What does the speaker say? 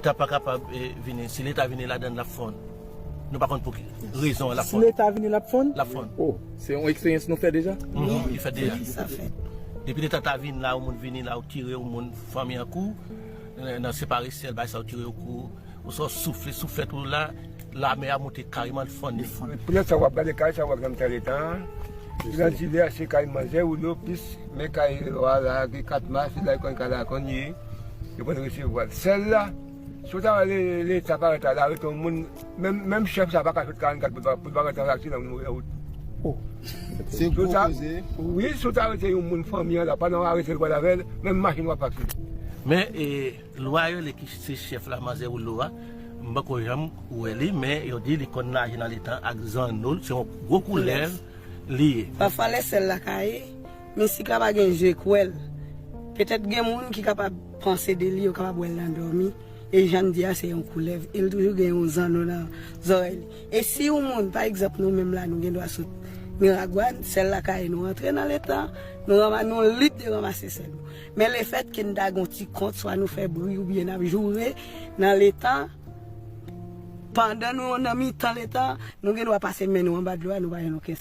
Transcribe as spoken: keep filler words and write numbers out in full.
Leta pa kapab eh, vini. Si Leta vini ladan l, l ap fonn. Nou pa konn pou ki rezon l ap fonn. Si Leta vini, l ap fonn? L ap fonn. Oh, se yon eksperyans nou fè deja? Mhm, li fèt deja. Sa fèt. Depi Leta ta vin la, yon moun vini la, ou tire yon moun, fanmi an kou, eh, nan separe syèl, bay sa, ou tire yon kou, ou sò soufle, souflèt ou la, lamè a monte kareman, l fonn li. Poutèt sa w ap gade kay sa w ap gade nan Leta an. Gran Zile a se kay manzè Woulo, plis men kay wa la, gen kat mas, se la konn kay la konn ye. Yo konn resevwa l. Sèl la, si w ta wè le- Leta parèt la, la rete yon moun, menm menm chèf sa pa ka sot karannkat pou l pa- pou l pa rete nan aksidan, pou l mouri nan wout. Oh. Se Si w gwo ta- koze. Wi, si w ta rete yon moun fanmi an la, pandan w arete l pral avè l, menm machin w ap akside. Men, eh, Lwa yo, li ki se chèf la, manzè Woulo a, m poko janm wè li, men yo di li konn naje nan Leta ak zanno l, se yon gwo koulèv li ye. Pafwa lè sèl la ka ye, men si ka pa gen je k wè l, petèt gen moun ki kapab panse de li, yo kapab wè l nan dòmi, e jan n di a se yon koulèv, e l toujou gen yon zanno nan zòrèy li. E si yon moun, pa egzanp, nou menm la, nou gen dwa sot Miragwàn, sèl la ka ye, nou rantre nan Leta, nou ranma- nou lit de ranmase sèl nou. Men lefètke n ta gen yon ti kont, swa nou fè bri oubyen n ap joure nan Leta, pandan nou nan mitan Leta, nou gen dwa pase men nou anba dlo a, nou pa jwenn okenn.